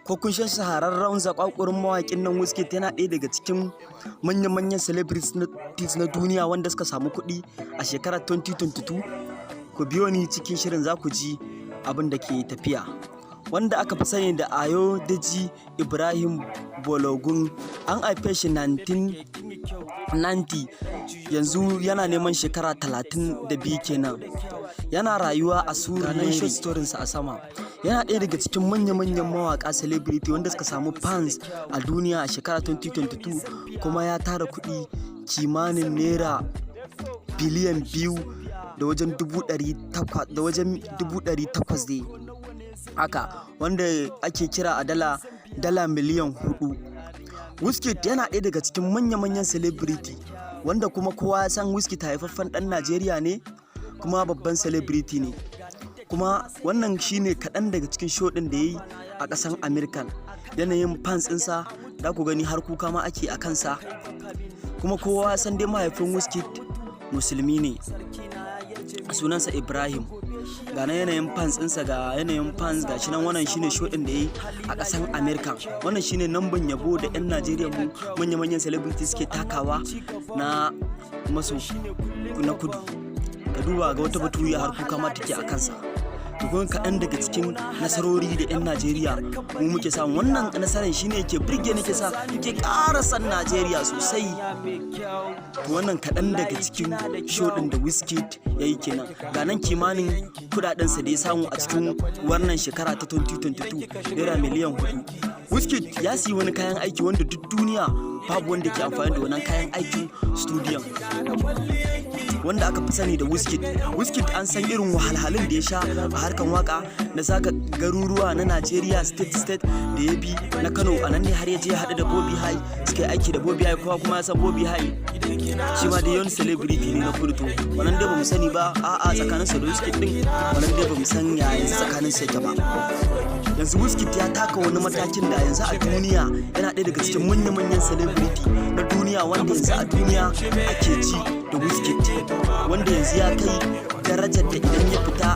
Ko kun san shahararren zakwakurin mawaƙin nan Wizkid yana ɗaya daga cikin manya-manyan celebrities na duniya wanda suka samu kuɗi a shekarar 2022? Ku biyo ni cikin shirin, za ku ji abin da ke tafiya. Wanda aka fi sani da Ayodeji Ibrahim Balogun, an haife shi 1990, yanzu yana neman shekara 32 kenan. Yana rayuwa a Surulere. Short story a sama. Yana ɗaya daga cikin manya-manyan mawaƙa celebrity wanda suka samu fans a duniya a shekara 2022, kuma ya tara kuɗi kimanin naira biliyan 2 da wajen 800, da wajen 800 dai haka, wanda ake kira a dala 4 miliyan. Wizkid yana ɗaya daga cikin manya-manyan celebrity wanda kuma kowa ya san Wizkid haifaffen ɗan Najeriya ne, kuma babban celebrity ne. Kuma wannan shine kaɗan daga cikin show ɗin da ya yi a ƙasan American. Yanayin fans ɗinsa da ku gani, har kuka ma ake a kansa. Kuma kowa ya san dai mahaifin Wizkid musulmi ne, sunansa Ibrahim. Ga na yanayin fans ɗinsa, ga yanayin fans, ga shi nan. Wannan shine show ɗin da ya yi a ƙasan America. Wannan shine namban yabo da 'yan Najeriya mu manya-manyan celebrities suke takawa na maso na kudu. Ka duba ga wata baturiya, har kuka ma take a kansa. To, kun kaɗan daga cikin nasarori da 'yan Najeriya mu muke samu. Wannan nasarar shine ke birge ni, ke sa ke ƙara san Najeriya sosai. To, wannan kaɗan daga cikin show ɗin da Wizkid ya yi kenan. Ga nan kimanin kuɗaɗensa da ya samu a cikin wannan shekara ta 2022, naira 4 miliyan. Wizkid ya siyi wani kayan aiki wanda duk duniya babu wanda ke amfani da wannan kayan aikin studiyon, wanda aka fi sani da Wizkid. Wizkid an san irin wahalhalun da ya sha a harkan waka na saka garuruwa na Najeriya, state state da ya bi na Kano, a nan ne har ya je ya haɗu da Bobby High, suka yi aiki da Bobby High. Kowa kuma ya san Bobby High, shi ma dai wani celebrity ne na kudu. To, wannan dai bamu sani ba a'a tsakanin sa da Wizkid din, wannan dai bamu san ya yanzu tsakanin sa yake ba. Yanzu Wizkid ya taka wani matakin da yanzu a duniya yana ɗaya daga cikin manya-manyan celebrity na duniya, wanda yanzu a duniya ake ji da Wizkid, wanda yanzu ya kai darajar da idan ya fita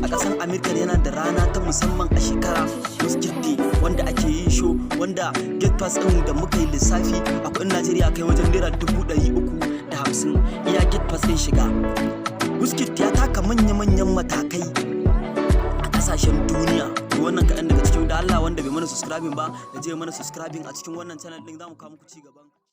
a ƙasar Amurka yana da rana ta musamman a shekara, Wizkid Day, wanda ake yin show, wanda gate pass ɗin da muka yi lissafi a kuɗin Najeriya kai wajen naira 350,000 iya gate pass ɗin shiga. Wizkid ya taka manya-manyan matakai a kasashen duniya. Wannan kaɗan daga cikin. Da Allah, wanda bai mana subscribing ba, da je mana subscribing a cikin wannan channel ɗin, za mu kawo muku ci gaban.